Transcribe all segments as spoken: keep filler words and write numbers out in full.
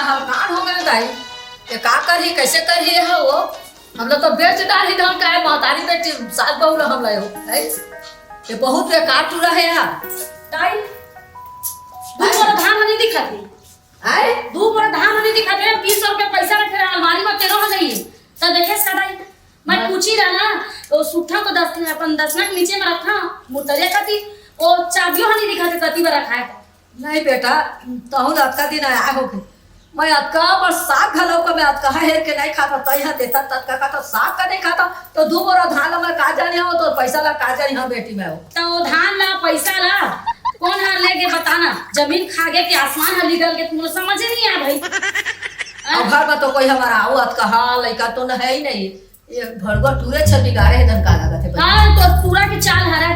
हलकान हो गए दाई, ये का करही, कैसे करही ये हो? हम लोग तो बेच डारही धान का है, महतारी बेटी, सास बहू ला हम लाए हो, है? ये बहुत बेकार टूरा है यार। दाई, दू बोरा धान नहीं दिखाती। आए? दू बोरा धान नहीं दिखाते, बीस सौ रुपया पैसा रखे रहा अलमारी में, तेरह हो जाइए। तो देखे इसका दाई, मैं हाँ। पूछी रहा ना, तो सूठा को दस, अपन दसना के नीचे में रखा, मुतरिया खाती, वो चाबियों नहीं दिखाते, कती बार रखा है। नहीं बेटा, तहूँ अतका दिन आया होगे। मैं अतका पर साग घलो का मैं अतका हेर के नहीं खाता, तई हा देता ततका खाता, साग का नहीं खाता, तो दू बोरा धान ला मैं का जानी हो, तो पैसा ला का जानी हो बेटी मैं हो। तो वो धान ला, पैसा ला, कौन हा लेगे बताना? जमीन खा गए कि आसमान हा निकल के, तुमको समझ ही नहीं आ भाई। अब घर में तो कोई हमारा आओ अतका हा लइका तो न है ही नहीं। ये भड़ुआ टूरे छल बिगाड़े हे, धन का लागत हे। हाँ, तो टूरा के चाल हरा।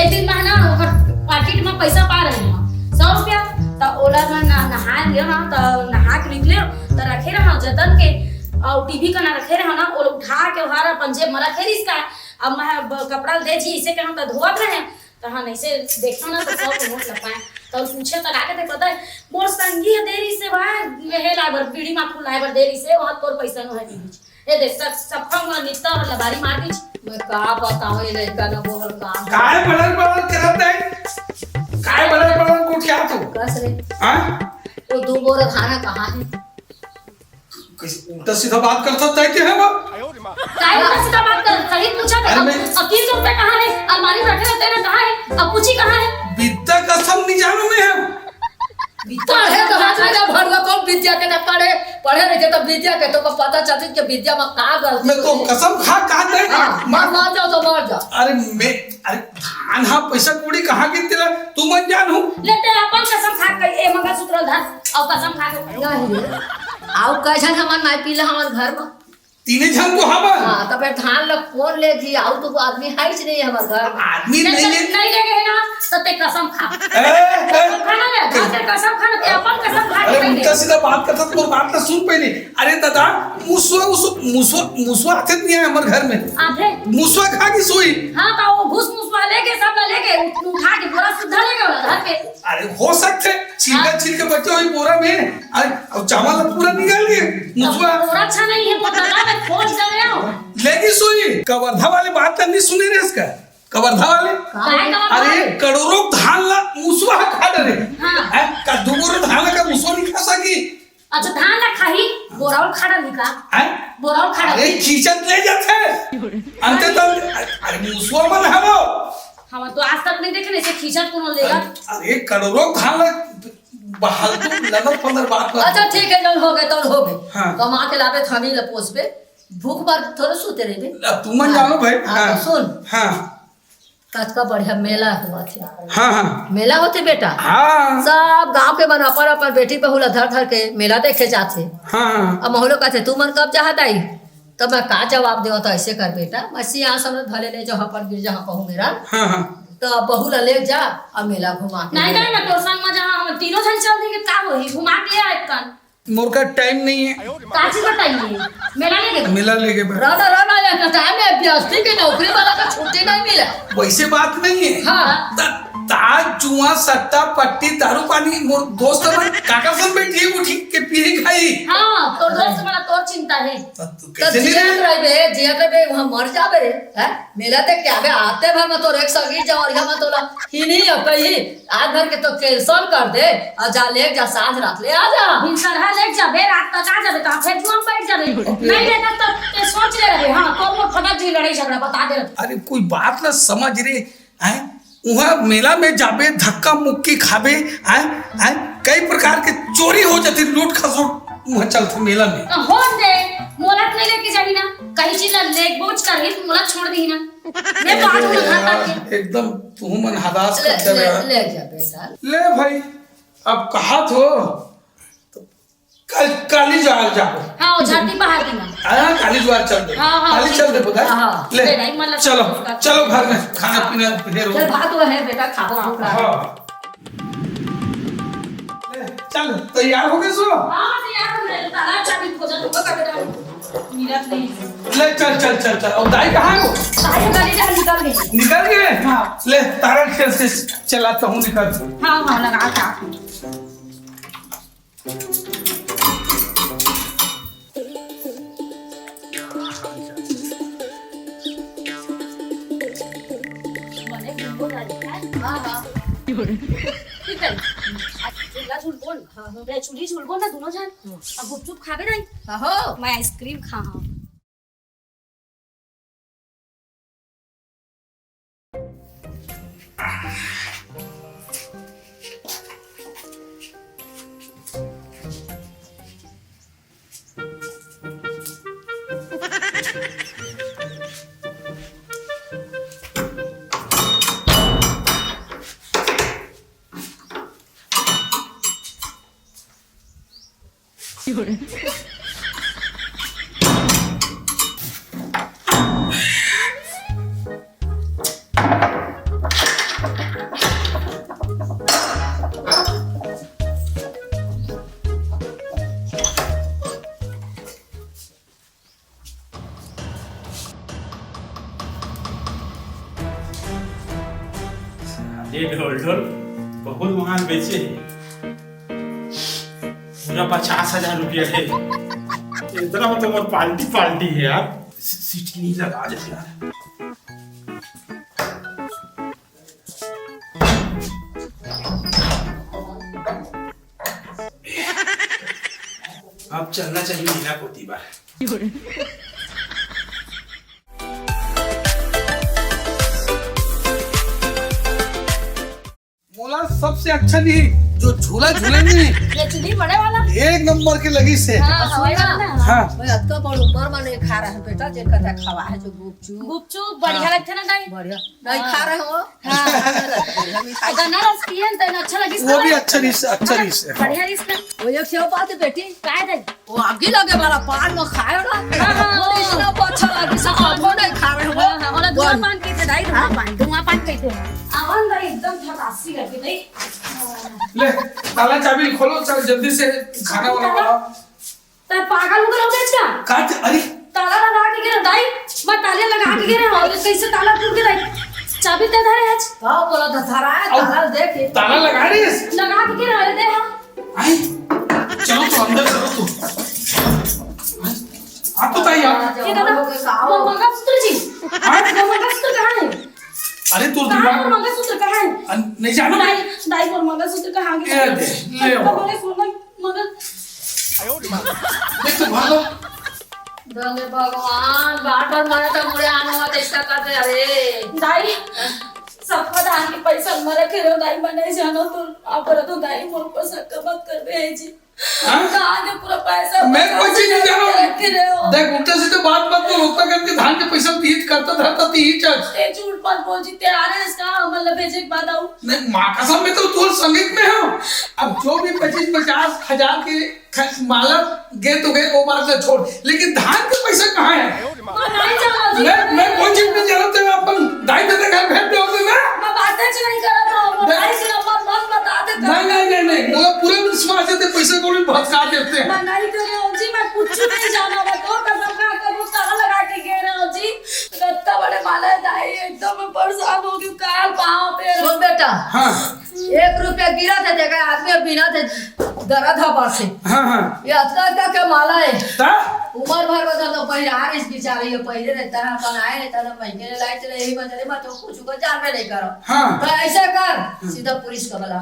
एक दिन मैं ना ओकर पाकिट में पैसा पा रहे हंव, सौ रुपया। त ओला मैं ना, नहाए लियो ना, त नहा के निकले, त रखे रहा जतन के, अउ टीवी कना रखे रहा ना, ओला उठा के ओहर अपन जेब में रखे रिहिस का। अब मैं ब-, कपड़ा दे जी, इसे कहूँ त धोवत रहे, त हाँ, नहीं से देखो ना, त सौ के नोट लपाए। त पूछे त का कहते पता है, मोर संगी ह दे रिहिसे भाई, हे लाए बर, बीड़ी माखू लाए बर दे रिहिसे, वहाँ तोर पैसा नो है नहीं। ए दे, सब, सब हम नित्ता और लबारी मार दी। मैं का बताऊं, ये लड़का ना बोल का। काय बड़र बड़र करत है? काय बड़र बड़र को क्या तू? कस रे। हाँ? वो दू बोरा धान कहाँ है? कैसे उल्टा सीधा बात कर सकता है क्या है वो? काय उल्टा सीधा बात कर? सही पूछा था। अरे मैं अब तीन सौ रुपए कहाँ है? अलमारी में रखे रहते ना, कहाँ है? अब पूछी कहाँ है? बिद्दा कसम नहीं जानू मैं। पढ़े तो हाथ में भरुआ कौन विद्या के ना पढ़े, पढ़े रहिथे त विद्या के तो पता चलथे कि विद्या में का गलती मैं तो होथे। कसम खा कहा दे। हाँ, मर मर जाओ तो मर जाओ। अरे मैं, अरे धान हा पैसा कौड़ी कहाँ के तेला तू मन जान हूँ। ले ते अपन कसम खा के ए मंगलसूत्र धर, अउ कसम खा के नहीं रे। आओ कैसन हमन माई पीला हमर घर में। तीने झन तो हमन। हाँ, तब धान ल कोन लेगी? आउ तो आदमी है ही नहीं हमर घर में। आदमी नहीं ले, नहीं लेगे है ना, तो ते कसम खा। ए, ए, कसम खा ना बे, ते कसम खा ना, ते अपन कसम खा के अरे, कह दे। उल्टा सीधा बात करता तो बात ना सुन पहले। अरे दादा, मुसवा, उस, मुसवा, मुसवा आते नहीं है हमर घर में। आते? मुसवा खा के सोई। हाँ, तो वो घुस मुसवा लेके, सब ला लेके, उठ-, उठा के बोरा सुद्धा लेके वाला घर पे। अरे, हो सकते, छिलका हाँ। छिल के बचे हुई बोरा में। अरे, अब चावल अब पूरा निकाल के, मुसवा। बोरा अच्छा नहीं है, पता ना, मैं खोज कर रहा हूँ। लेगी सोई, कवर्धा वाले बात तो नहीं सुने रे इसका। कवर्धा वाले? काय कवर्धा अरे, वाले? करोड़ों धान ला मुसवा खा डरे। हाँ। हैं? का दू बोरा धान का मुसवा नहीं खा सकी? अच्छा, धान ला खाही, बोरावल खा डाली का? हैं? बोरावल खा अरे, डाली। खींचत ले जाते। अंते तक, अरे, मुसवा मन हलो। हम तो आज तक नहीं देखे, ऐसे खींचत कौन लेगा? अरे, अरे, करोड़ों धान ला बहाल तू लंदर फंदर बात कर। अच्छा, ठीक है, जौन हो गए, तौन हो गए। हाँ। कमा के लाबे, थामी ला पोसबे। भूख मर थोड़े सोते रहिबे। अब तुमन जानो भाई। हाँ, हाँ। तो सुन। हाँ। कतका बढ़िया मेला होवत हे। हाँ, हाँ। मेला होथे बेटा। हाँ। सब गांव के मन अपन अपन बेटी बहू ला धर धर के मेला देखे जाथे। हाँ, हाँ। अब महू ला कहथे, "तू मन कब जाहत आई?" तब मैं का जवाब देवत, "ऐसे कर बेटा, मैं सियान समरथ भले ले जाओ अपन गिरजा हा कहूँ मेरा।" हाँ, हाँ। तो बहू ला ले जा, अब मेला घुमा के नहीं, ले। नहीं, मैं तोर संग में जहाँ हम तीनों झन चल देंगे, का होही? घुमा के ले आए कन। मोर का टाइम नहीं है। का चीज का टाइम नहीं है? मेला लेगे बर। मेला लेगे बर। रह ना, रह ना, ये टाइम है, B S T के नौकरी वाला का छुट्टी नहीं मिले। वैसे बात नहीं है। हाँ। त-, ताज, जुआ, सट्टा, पट्टी, दारू, पानी, मोर दोस्त मन काकर संग बैठी उठी के पीही खाही। हाँ, तोर दोस्त मन ला तोर चिंता है। त-, तू त कैसे नहीं जियत रहे? रहिबे, जियत रहिबे, वहाँ मर जाबे रे, हैं? मेला देख के आबे, आते भर में तोर एक संगी जवरिया में तोला ही नहीं है कहीं। आज भर के तो cancel कर दे, अउ जा, ले जा, साँझ रात ले आ जा। भिनसरहा ले जाबे, रात तक आ जाबे, तो फेर तू हम बैठ जाबे। नहीं लेगा तो ते सोच ले रहे, हाँ, तो वो फटक जी लड़ाई झगड़ा बता दे। अरे कोई बात ना समझ रे, हैं? उहाँ मेला में जाबे, धक्का मुक्की खाबे, हैं? हैं? कई प्रकार के चोरी हो जाथे, लूट खसोट उहाँ चलथे मेला में। तो होन दे, मोला तो नहीं लेके जाही ना, कहीं चीज ला लेगबोच करही, तो मोला छोड़ दीही ना। मैं तो आज मोला घर तक के। एकदम तुहू मन हदास ले, कर ले, देवे। ले जा बेटा। ले भाई, अब कहा थो, तो कल, काली जुवार जाबो। हाँ, वो झांटी पहाड़ की ना। हाँ, काली जुवार चल दे। हाँ, हाँ, काली ठीक चल दे है। पता है? हाँ, हाँ। ले, ले भाई, मतलब चलो, उसका चलो घर में खाना पीना ढेर हो चल, गया। भात वो है बेटा, खाओ, भूख लगा। हाँ। ले, चल, तैयार हो गए सो? हाँ, तैयार हो गए। ताला चाबी खोजा तो बता बेटा। मिलत नहीं। ले, चल, चल, चल, चल। और दाई कहाँ है वो? दाई गाड़ी से निकल गई। निकल गए? हाँ। ले, तारा खेल से चला तो हूँ निकल। हाँ, हाँ, लगा था। ठीक है। आज झूला झूलबो न, हाँ, हाँ। ले चुली झूलबो ना दोनों झन। हाँ। अब गुपचुप खाबे नहीं। हाँ, हो। मैं आइसक्रीम खा हूँ। ये ढोल ढोल बहुत महंगा बेचे हे, पूरा पचास हजार रुपया हे। इतना में तो मोर पार्टी पार्टी है यार। सी-, सीटी नहीं लगा दे यार। अब चलना चाहिए महिला कोती बार। मोला सबसे अच्छा नहीं, जो झूला झूले नहीं, ये चुली बड़े वाला। एक नंबर के लगी से। हाँ, हवाई वाला। हाँ। मैं अतका बड़ उम्र में नहीं खा रहा है बेटा, जेकर तक खवा है जो गुपचुप। गुपचुप बढ़िया हाँ। लगथे ना दाई? बढ़िया। नहीं हाँ। खा रहे हो? हाँ। बढ़िया मिठाई। गन्ना रस पिए न, तैन अच्छा लगिस वो ना? भी अच्छा रहिस, अच्छा रहिस। बढ़िया रहिस ना? वो एक सेवा बात है बेटी। काय दाई? वो आगी लगे वाला पान में खाए ना? हाँ, हाँ, वो हाँ। इतना अच्छा लगिस, सब खाबो नहीं खा रहे हो। हाँ, हाँ, ओला धुआं पान कहिथे दाई, धुआं पान, धुआं पान कहिथे। आवन दाई एकदम झकासी लगे दाई। ले, ताला चाबी खोलो, चल जल्दी से खाना वाना बनाओ। तैं पागल उगल हो गया क्या? का च-, अरे। ताला लगा के गिरे दाई, मैं ताले लगा के गिरे हूँ, कैसे ताला टूट गया दाई? चाबी तैं धरे आज। हाँ, बोला था धरा है, अब ताला देख के। ताला लगा रही है? लगा के गिरे, अरे दे हाँ। आई, चलो तो अंदर चलो तो। आई, आप बताइए आप। ये दादा, वो मंगलसूत्र जी। हाँ? वो मंगलसूत्र कहाँ है? अरे तो कहाँ है दिमाग वो मंगलसूत्र, कहाँ है? अन-, नहीं जानो? दाई, दाई, वो मंगलसूत्र कहाँ है? ये दे, ले आओ। मंगलसूत्र, मंगल- देख तो भागो। अरे भगवान, बार बार मारे तो मुड़े आने वाला चेष्टा कर दे, अरे। दाई, सबका धान के पैसा मरे के रहो, दाई, मैं नहीं जानो तो आप रहो तो दाई, मोर पर शक मत कर दे, जी। हाँ? कहाँ के पूरा पैसा, मैं पैसा कोई चीज नहीं जानो। रख के रहे हो। देख, उल्टा सीधा बात मत बोल, उतना करके धान के पैसा दिए करता धरता थी ही चर्च। ते झूठ मत बोल जी, ते आ रहे हैं इसका, मतलब, भेजे के बाद आऊँ। नहीं, माँ कसम, मैं तो तोर संगीत में हूँ। अब जो भी पच्चीस पचास हजार के ख-, माला गे तो गे, वो बात ला छोड़, लेकिन धान के पैसा कहाँ है? मैं नहीं जानो जी। मैं, मैं कोई चीज नहीं जानो, तेरे अपन दाई दे दे घर भेज दे होते ना। मैं बातें च नहीं करत हूँ, वो मैं दाई से अपन मत बता दे। नहीं, नहीं, नहीं, नहीं, बोला पूरा विश्वास है, ते पैसा को भी भटका देते हैं। मैं नहीं करे हूँ जी, मैं कुछ नहीं जाना, मैं तो कसम खा के वो ताला लगा के गे रहा हूँ जी। इतना बड़े माला है दाई, एकदम मैं परेशान हो गई, काल पाँव पे सुन बेटा, हाँ। एक रुपया गिरा थे, देखा आदमी बिना थे दर्द हवा से। हाँ, हाँ। ये अतका अतका के माला है। ता? उम्र भर बदल तो पहले आ रही बेचारी, ये पहले रहता है, अपन आए रहता ना, मैं के लाइट रहे, यही बदले मैं तो कुछ को जान में नहीं करो। हाँ। तो ऐसा कर, हाँ। सीधा पुलिस को बुला।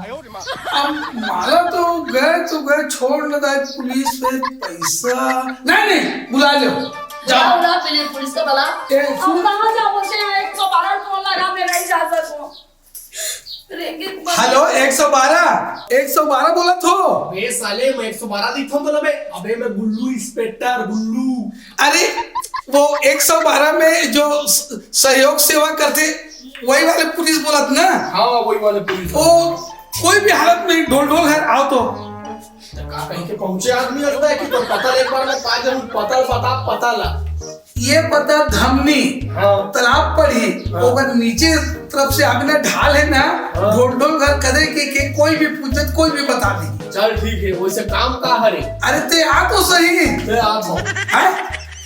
अब माला तो गए तो गए, छोड़ न दाई पुलिस पे पैसा। नहीं, नहीं, बुला लो। जाओ। बुला, बुला, पहले पुलिस को बुला। ए, अब सुन। कहाँ जाओ? बोलते हैं, एक सौ बारह फोन लगा, मैं नहीं जा सकूँ। हेलो, एक सौ बारह, एक सौ बारह बोला थो। अबे साले, मैं एक सौ बारह लिखा बोला बे। अबे मैं गुल्लू, इंस्पेक्टर गुल्लू। अरे, वो एक सौ बारह में जो स-, सहयोग सेवा करते, वही वाले पुलिस बोलत ना? हाँ, वही वाले पुलिस। ओ, कोई भी हालत में ढोल ढोल है, आओ तो। तो का कहीं के पहुंचे आदमी लगता है कि तो पता ले, एक बार मैं का जरूर पता, पता, पता ला। ये पता धमनी हाँ। तालाब पड़ी, हाँ। ओकर नीचे तरफ से आगे ना ढाल है ना, हाँ। ढोल ढोल घर करे के, के कोई भी पूछत, कोई भी बता दी। चल ठीक है, वैसे काम का हरे? अरे ते आ तो सही। ते आ तो। हैं?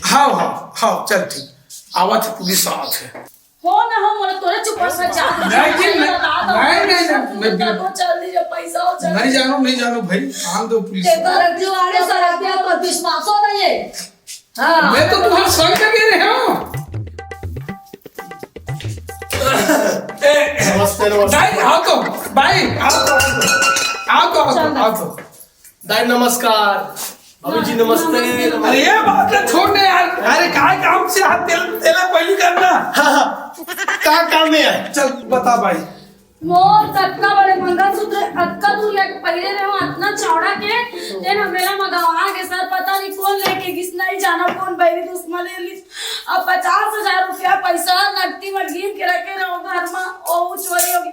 हाँ, हाँ, हाँ, चल ठीक। आवत है, पुलिस आवत है। हो ना हो, मोला तोरे चुप से जा। नहीं, नहीं, बता दो। नहीं, नहीं, नहीं, मैं बिल्कुल तो चल दीजिए, पैसा हो चल। नहीं जानो, नहीं जानो भाई, आन दो पुलिस। देखो, रख दो, आने सर, आप यहाँ पर विश्वास हो नहीं है। हाँ। मैं तो तुम्हारे संग में भी रहे हूँ। ए, नमस्ते, नमस्ते। दाई, आओ तो, भाई, आओ तो, आओ तो, आओ तो, आओ तो। दाई, नमस्कार। भाभी जी, नमस्ते। नमस्ते। अरे, ये बात ना छोड़ दे यार। अरे, काय काम से हाथ तेल, तेला पहली करना। हाँ, हाँ। का काम है यार? चल, बता भाई। मोर कतका बड़े मंगलसूत्र, अतका दूर लेके पहिरे रहे हो, अतना चौड़ा के, तेन ह मेला म गंवा गे सर, पता नहीं कौन लेके गिस, नहीं जाना कौन बैरी दुश्मन ले ली। अब पचास हजार रुपया पैसा नकदी म गिन के रखे रहो घर म, ओ चोरी हो गई।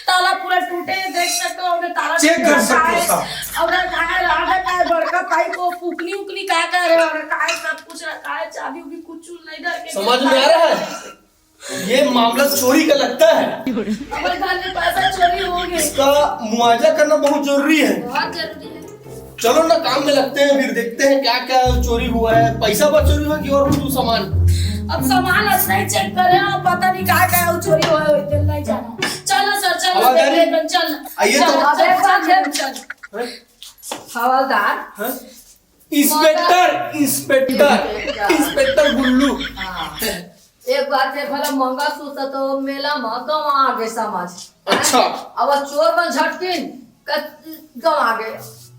ताला पूरा टूटे, देख सकते हो, ओमे ताला चेक कर टूटा सकते हो है। साहब। और कहा है, राधा का है, बड़का पाइप, वो फूकनी उकनी का कर रहे हो, और कहा है, सब कुछ रखा है, चाबी उबी कुछ नहीं धर के समझ में आ रहा है? ये मामला चोरी का लगता है। हमारे घर में पैसा चोरी हो गया। इसका मुआवजा करना बहुत जरूरी है। बहुत जरूरी है। चलो ना, काम में लगते हैं, फिर देखते हैं क्या क्या चोरी हुआ है, पैसा बस चोरी हुआ कि और कुछ सामान। अब सामान अच्छा ही चेक करे, अब पता नहीं क्या क्या चोरी हुआ है, इधर नहीं जाना। चल ना सर, चल ना, हवलदार देख जी, ले, चल ना। आइए तो। चल, चल, चल, चल, चल। हवलदार। हाँ? इंस्पेक्टर, इंस्पेक्टर, इंस्पेक्टर गुल्लू। हाँ। एक बात है, भला मंगलसूत्र तो मेला में गंवा गे समझ। अच्छा। अब चोर मन झटकिन क-, गंवा गे।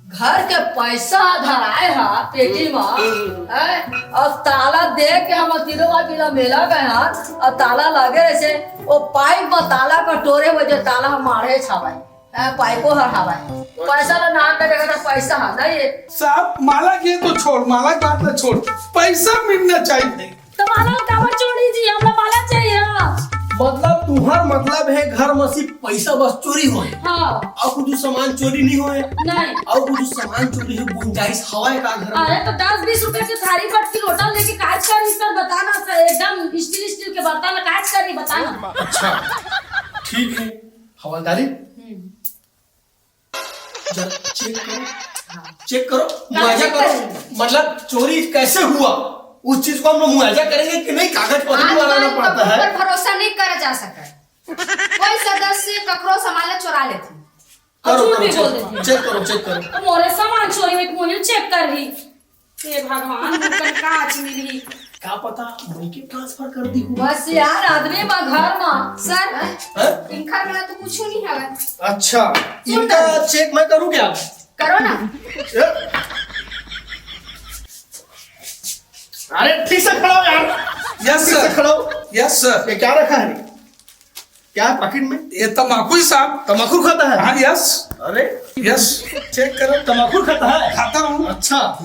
घर के पैसा धराए हा पेटी में, हम्म। हैं? और ताला दे के हम तीनों बार बिना मेला गए हन, और ताला लगे रहे से, वो पाइप में ताला का टोरे वजह ताला मारे छावाए। हाँ, पाइपो हर हवाए। पैसा ला नाम का जगह था, पैसा हा, नहीं है। साहब, माला के तो छोड़, माला के बात ना छोड़, पैसा मिलना चाहिए। तो माला काबर चोरी जी, हमरा माला चाहिए। मतलब, तुम्हार मतलब है घर में सिर्फ पैसा बस चोरी होए? हाँ। और कुछ सामान चोरी नहीं होए? नहीं। और कुछ सामान चोरी है, गुंजाइश हवाए का घर में? अरे, तो दस बीस रुपए के थारी बटकी लोटा लेके काज कर रही सर, बताना सर, एकदम स्टील, स्टील के बर्तन में काज कर रही, बताना। अच्छा, ठीक है। हवलदारी, हम्म। जरा चेक करो, हाँ। चेक करो, क्या मुआयजा चेक करो, करें? मतलब चोरी कैसे हुआ, उस चीज को हम लोग मुआयजा करेंगे कि नहीं, कागज पत्र भी आज बनाना काल पड़ता ककरो है। पर भरोसा नहीं करा जा सके। कोई सदस्य ककरो सामान ला चोरा लेथे। करो, झूठ करो, भी बोल चेक, देथे। चेक करो, चेक करो। तो मोरे सामान चोरी हुई, मुझे चेक कर रही। हे भगवान, मोर कन काच मिलही। का पता, मई के ट्रांसफर कर दी हो। बस यार, आदमी बा घर मा। सर, हैं? हैं? इनकर में तो कुछ नहीं हवे। अच्छा, सुन इनका ना। चेक मैं करूँ क्या? करो ना। ए? अरे, ठीक से खड़ा हो यार। Yes, ठीक से sir। खड़ा हो। Yes, sir। ये क्या रखा है? क्या है पॉकेट में? ये तमाकू ही साहब। तमाकू खाता है? हाँ, yes। अरे। Yes। चेक करो, तमाकू खाता है? खाता हूँ। अच्छा।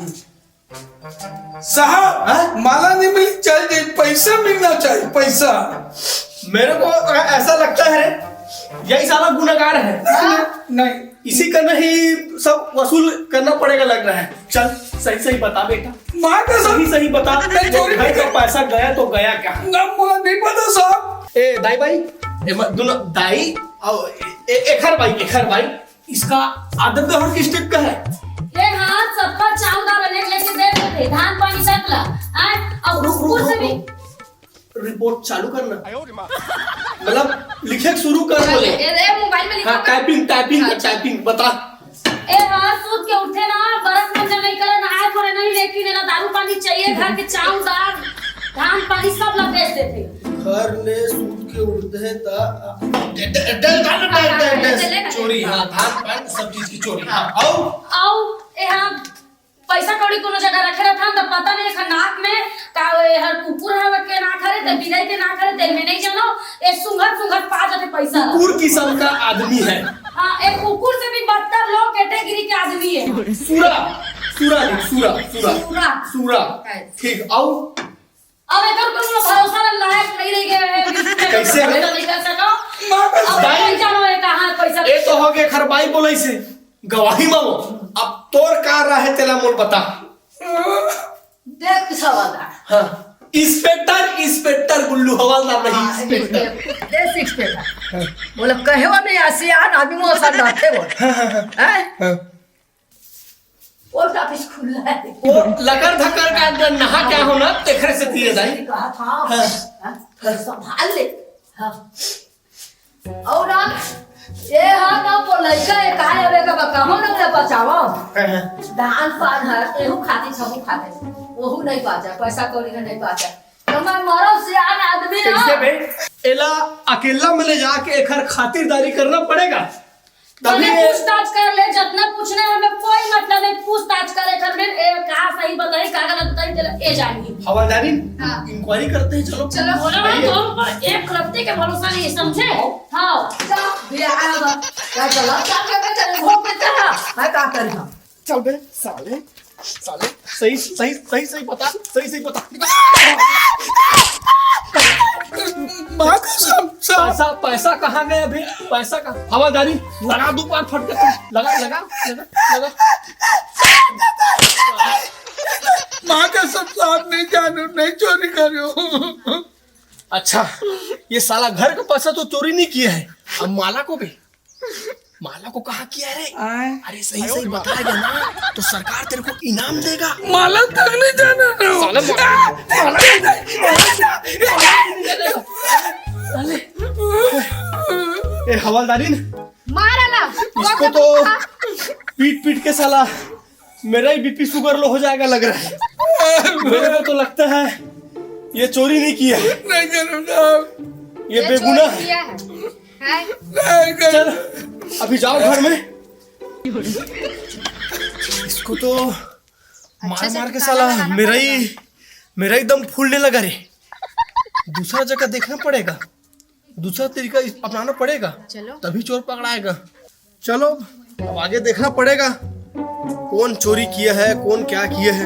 साहब, हाँ? माला नहीं मिली, चल गई, पैसा मिलना चाहिए, पैसा। मेरे को ऐसा लगता है, यही साला गुनाहगार है। नहीं, नहीं। इसी का नहीं, सब वसूल करना पड़ेगा लग रहा है। चल, सही सही बता बेटा। माँ कसम। सही सही बता। मैं चोरी भाई नहीं का पैसा गया तो गया क्या? ना, मुझे नहीं पता साहब। ए दाई भाई, ए म-, दोनों दाई और ए, ए, एखर भाई, एखर भाई, इसका आदत व्यवहार किस टाइप का है? ये हाँ, सबका चाउर दाल अनेक लेके दे देते, धान पानी तक ला। आए, अब रुक, रुक, कुकुर से रुक, भी। रुक। रिपोर्ट चालू करना। मतलब, लिखे शुरू कर बोले। ए, ए, मोबाइल में लिखो हाँ, कर। टाइपिंग, टाइपिंग हाँ, कर, टाइपिंग, बता। ए, हाँ, सूत के उठे ना, ब्रश मंजन नहीं करे, नहाए धोए नहीं, लेकिन एला दारू पानी चाहिए, घर के चाउर दाल, धान पानी सब ला बेच देथे। घर ले सूत के उठथे त, day-, day-, day-, day-, day-, day-, day-, चोरी, हाँ, धान पान सब चीज की चोरी, हाँ, हाँ। अउ? अउ, ए, हाँ, पैसा कौड़ी कोनो जगह रखे रहथन, त पता नहीं एखर नाक में का, एहर कुकुर हवे के नाक हरे, ते बिलाई के नाक हरे, ते में नहीं जानो, ए सुंघत सुंघत पा जाथे पैसा ला। कुकुर किस्म का आदमी है। हाँ, ए कुकुर से भी बदतर लो कैटेगरी के आदमी है। सुरा, सुरा लिख, सुरा, सुरा। सुरा। सुरा। है। ठीक, अउ? अब एकर कोनो भरोसा लायक नहीं रह गए है, बिल्कुल कैसे है? भरोसा नहीं कर सको। माँ का अब दाई। नहीं जानो है कहाँ पैसा। ए तो हो गए खरबाई बोले से। गवाही मांगो। अब तोर का राय है, तेला मोल बता। देख सवालदार। हाँ, इंस्पेक्टर, इंस्पेक्टर गुल्लू हवलदार नहीं, हाँ, इंस्पेक्टर। देख इंस्पेक्टर। बोले, कहे वो नहीं, आसियान आदमी वो सब रहते वो। हाँ, हाँ, हाँ। हैं? हाँ। पोस्ट ऑफिस खुला है। वो लकर धकर का अंदर नहा क्या होना, तेखरे से दिए दाई। कहा था। हाँ। हाँ? संभाल ले। हाँ। अउ ना, ए हा ना वो लइका ए काय अबे का बा, कहो ना उन्हें बचावो। हाँ, हाँ। धान पान है, एहू खाती छबू खाते। ओहू नहीं पाचा, पैसा कौड़ी का नहीं पाचा। तो मैं मरो सियान आदमी ना। कैसे बे? एला अकेला में ले जाके एखर खातिरदारी करना पड़ेगा। तभी तभी ये पूछताछ कर ले, जितना पूछना है हमें कोई मतलब नहीं। पूछताछ करे कर में ए, कहा सही बताई, कहा गलत बताई, चलो ए जाएंगी। हवलदारी, हाँ। इंक्वायरी करते हैं, चलो। चलो। बोला ना, आइए। तुम पर एक रत्ती के भरोसा नहीं, समझे? हाँ। जा, बिहार में क्या चला? क्या करते चले? घूम के चला। मैं क्या करूँगा? चल बे साले, साले, सही सही सही सही बता, सही सही बता। माँ कसम, साहब। पैसा, पैसा कहाँ गया अभी? पैसा का हवादारी लगा दो बार फटके, लगा, लगा, लगा, लगा। माँ कसम, साहब, नहीं जानू, नहीं चोरी करूँ। अच्छा, ये साला घर का पैसा तो चोरी नहीं किया है, अब माला को भी, माला को कहाँ किया रे? आए। अरे सही सही बताएगा ना तो सरकार तेरे को इनाम देगा। माला तक नहीं जाना। साला मा- ए हवलदारी ने मारा ना। इसको तो पीट पीट के साला मेरा ही बीपी शुगर लो हो जाएगा लग रहा है। मेरे को तो लगता है ये चोरी नहीं किया है। नहीं करूँगा। ये ये बेगुनाह चोरी है। किया है। है। नहीं करूँगा। चल अभी जाओ घर में। इसको तो मार अच्छा से मार के ठिकाना साला लगाना मेरा ही पड़ेगा। मेरा ही दम फूलने लगा रे। दूसरा जगह देखना पड़ेगा, दूसरा तरीका इस- अपनाना पड़ेगा। चलो। तभी चोर पकड़ाएगा। चलो अब आगे देखना पड़ेगा कौन चोरी किया है, कौन क्या किया है।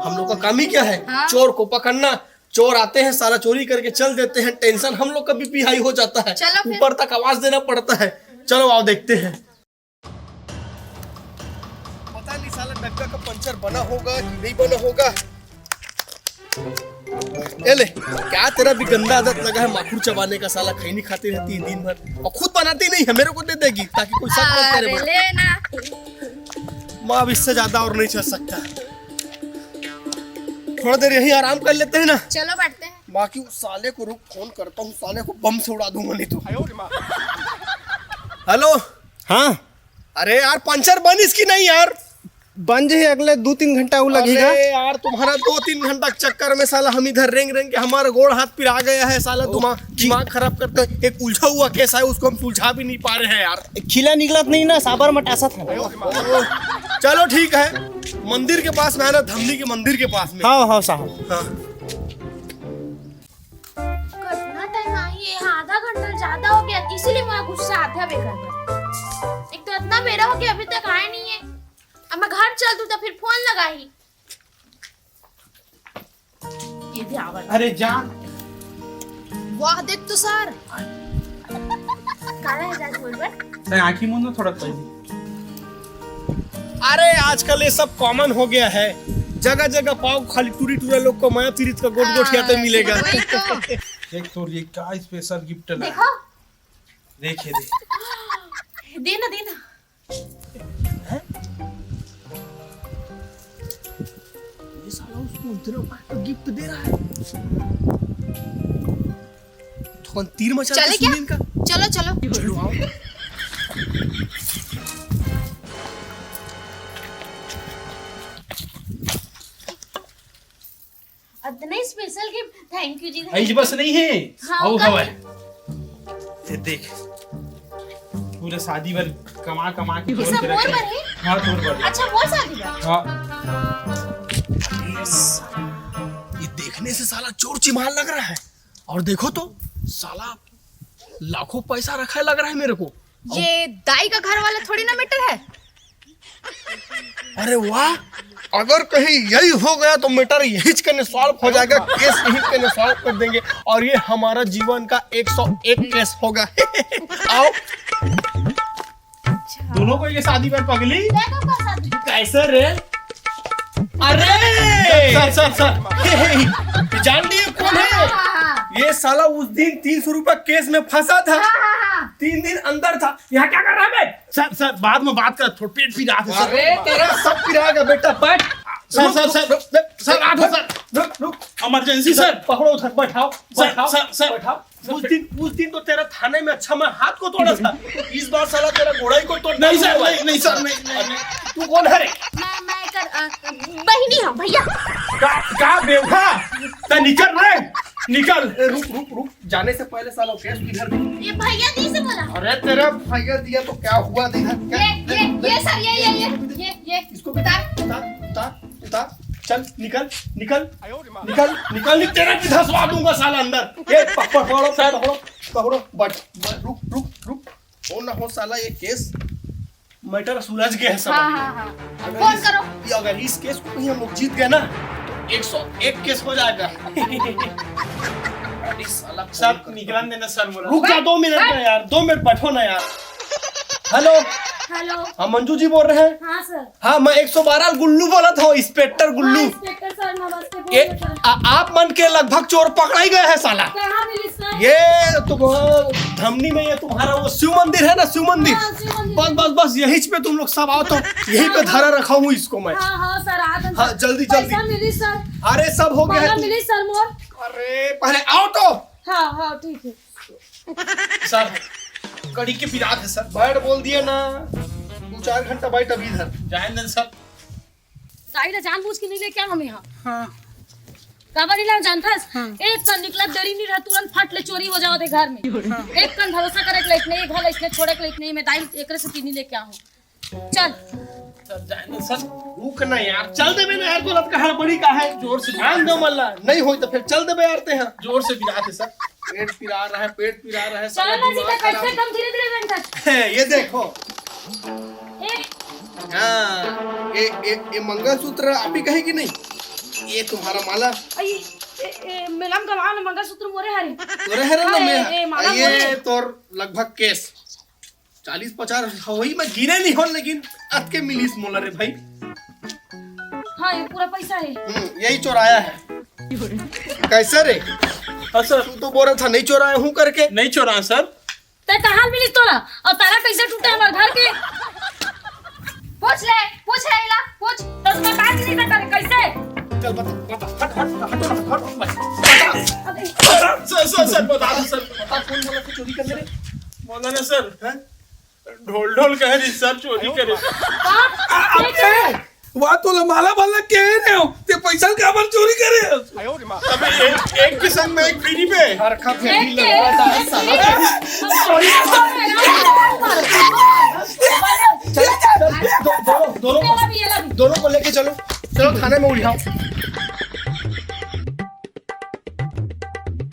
हम लोग का काम ही क्या है? हाँ। चोर को पकड़ना। चोर आते हैं, साला चोरी करके चल देते हैं, टेंशन हम लोग का बीपी हाई हो जाता है, चलो फिर। ऊपर तक आवाज देना पड़ता है। चलो आओ देखते हैं। पता नहीं साला डग्गा का पंचर बना होगा कि नहीं बना होगा। ए ले, क्या तेरा भी गंदा आदत लगा है माखुर चबाने का? साला खैनी खाती रहती है दिन भर और खुद बनाती नहीं है, मेरे को दे देगी ताकि कोई शक मत करे। अरे लेना। माँ, अब इससे ज्यादा और नहीं चल सकता। थोड़ा देर यहीं आराम कर लेते हैं ना। चलो बैठते हैं। बाकी उस साले को रुक, फोन करता हूँ, साले को बम से उड़ा दूंगा नहीं तो। हेलो। हाँ। अरे यार, पंचर बनिस कि नहीं यार? बन जाही, अगले दो तीन घंटा अउ लगही गा। अरे यार, तुम्हारा दो तीन घंटा के चक्कर में साला हम इधर रेंग रेंग के हमारा गोड़ हाथ पिरा गया है साला। ओ, दिमाग खी- दिमाग खराब करते हैं। एक उलझा हुआ केस है, उसको हम सुलझा भी नहीं पा रहे हैं यार। खीला निकलत नहीं ना, साबर मटासत है। चलो ठीक है, मंदिर के पास में है ना, धमनी के मंदिर के पास में। हाँ हाँ साहब। हाँ। कितना टाइम आई है? आधा घंटा ज्यादा हो गया, इसीलिए मोला गुस्सा आथे बेरा बर। एक तो इतना बेरा हो गया, अभी तक आए नहीं है। अब मैं घर चल दूं तो फिर फोन लगाही। ये भी आवाज। अरे जान। वाह, देख तो सर। काला है जान बोल बे। तैं आँखी मूंद ना थोड़ा पहले। अरे आजकल ये सब कॉमन हो गया है, जगह जगह पाओ खाली टूरी टूरा लोग को माया पीरित का गोट गोट हाँ, खियाते मिलेगा। वही तो। देख तोर ये का स्पेशल गिफ्ट ला। देखो। देखे दे। दे ना, दे ना। हैं? ये साला उसको इतना बड़ा गिफ्ट दे रहा है। थोड़ा तीर मचा चले के क्या? सुनील का। चलो, चलो। चलो, आओ। इतना स्पेशल गिफ्ट, थैंक यू जी। आई बस नहीं है। हाँ, और का हवा है? ये देख, पूरे शादी भर कमा कमा के ये जोड़ सब के मोर रखे। बर है? हाँ, तोर बर। अच्छा, मोर शादी बर? हाँ। ये देखने से साला चोर चिमार लग रहा है। और देखो तो, साला लाखों पैसा रखा है लग रहा है मेरे को। ये दाई का घर वाला थोड़ी ना मैटर है। अरे वाह, अगर कहीं यही हो गया तो मैटर यही कने सॉल्व हो जाएगा, केस यही कने सॉल्व कर देंगे और ये हमारा जीवन का एक सौ एक केस होगा। आओ। दोनों को ये शादी में पगली। देखो का शादी। कैसे रे? अरे सर, सर, सर, हे, हे, हे, जान लिए कौन है? हाँ, हाँ, हाँ। ये साला उस दिन तीन सौ रुपया केस में फंसा था, हाँ, हाँ, हाँ। तीन दिन अंदर था। यहाँ क्या कर रहा है बे? सर, सर, बाद में बात कर, थोड़ा पेट पिरा रहा था सर। अरे तेरा सब पिराएगा बेटा, बैठ। सर, सर, सर, सर, आ जाओ सर। रुक, रुक। Emergency sir. पकड़ो उधर, बैठाओ, सर, बैठाओ, सर, सर। बैठाओ। उस दिन, उस दिन तो तेरा थाने में अच्छा मैं हाथ को तोड़ा था, इस बार साला तेरा गोड़ाई को तोड़ नहीं सर, दूंगा। नहीं, नहीं सर, नहीं, नहीं, नहीं। तू कौन है रे? मैं, मैं कर, अ, बहिनी हूँ भैया। का, का बेवफा? ता निकल रे, निकल। ए, रुक, रुक, रुक। जाने से पहले साला वो केस किधर दी? ये भैया दी से बोला। अरे तेरा भैया दिया तो क्या हुआ? दे इधर। क्या? ये, ले, ये, ले। ये सर, ये, ये, ये, ये, ये। इसको भी उतार। उतार, उतार, उतार। चल, निकल, निकल, निकल, निकल, निकल, तेरा भी धसवा दूंगा साला अंदर। ये पकड़, पकड़ो, सर। पकड़ो, पकड़ो, बच, बच, रुक, रुक, रुक। हो ना हो साला ये केस मैटर सुलझ गया है, समझ हाँ, लो। हाँ, हाँ। अगर फोन इस, करो। ये अगर इस केस को कहीं हम लोग जीत गए ना, तो एक सौ एक केस हो जाएगा। अरे साला, सर, फोन कर। निकलन देना सर, बोला। रुक जा, दो मिनट ना यार, दो मिनट बैठो ना यार। हेलो। हेलो। हाँ, मंजू जी बोल रहे हैं? हाँ सर। हाँ, मैं एक सौ बारह गुल्लू बोला था, इंस्पेक्टर गुल्लू। हाँ, इंस्पेक्टर सर, नमस्ते, ये बोलिए सर। आ, आप मन के लगभग चोर पकड़ा ही गया है साला। कहाँ मिली सर? ये तुम्हारा धमनी में, ये तुम्हारा वो शिव मंदिर है ना, शिव मंदिर। हाँ, शिव मंदिर। बस, बस, बस, यही पे तुम लोग सब आओ तो यहीं पे हाँ, धरा हाँ। रखा हूँ इसको मैं। हाँ, हाँ सर, आ गए हाँ, सर। जल्दी, जल्दी। पैसा मिली सर। अरे, सब हो गया है, माला तुम मिली सर मोर। अरे, पहले आओ तो। हाँ, हाँ, ठीक है। सर, कड़ी के पिरात है सर। बैठ बोल दिए ना, दो चार घंटा बैठ अभी इधर। जाए ना सर। दाई ला जानबूझ के नहीं लेके आए हमें यहाँ। हाँ। काबर नहीं लाए जानथस? हाँ। एक कन निकलत देरी नहीं रहा, तुरंत फट ले चोरी हो जावत हे घर में। हाँ। एक कन भरोसा करे के लायक नहीं, घर इसने छोड़े के लायक नहीं, मैं दाई एकरे से तीनी लेके आऊँ। चल। सर, जाए ना सर। रुक ना यार, चल देबे ना यार, तोला का हड़बड़ी का है? जोर से ध्यान दो मल्ला, नहीं होई तो फिर चल देबे यार ते हाँ। जोर से पिरात है सर। पेट पिरा रहा है, पेट पिरा रहा है, चल साला ना जी, दिमाग तो खराब। कैसे कम धीरे धीरे बन कर। है, ये देखो। ए। हाँ, ये, ये, ये मंगलसूत्र आप ही कहे कि नहीं? ये तुम्हारा माला। आई, ए, ए, मेलाम गवा ना मंगलसूत्र मोरे हरे। तोरे हरे ना हाँ, मैं। ए, ए, माला ये मोरे। तोर लगभग केस। चालीस पचास होई, मैं गिने नहीं हो, लेकिन अतके मिलिस मोला रे भाई। हाँ, ये पूरा पैसा है। हम्म, यही चोराया है। कैसे रे? हाँ सर। तू तो बोल रहा था नहीं चोराया हूँ करके। नहीं चोराया सर। ते कहाँ मिलिस तोला? और तारा कैसे टूटे हमारे घर के? पूछ ले, पूछ ले इला, पूछ। तो उसका बात नहीं करता रे, कैसे? चल बता, बता, हट, हट, हट, हट, हट, हट, बता। अरे। सर, सर, सर, बता दो सर। बता, कौन बोला था चोरी करने रे? बोला ना सर। हैं? ढोल ढोल कह रही सर, चोरी करे। हाँ? अबे, वह तो माला वाला कह रहे हो, ते पैसा काबर चोरी करे? अबे एक, एक के संग में एक फ्री पे। हर खा फेरी लगता है साला। चल, चल, दो-, दोनों, दोनों, दोनों को लेके चलो, चलो थाने में उलझाओ।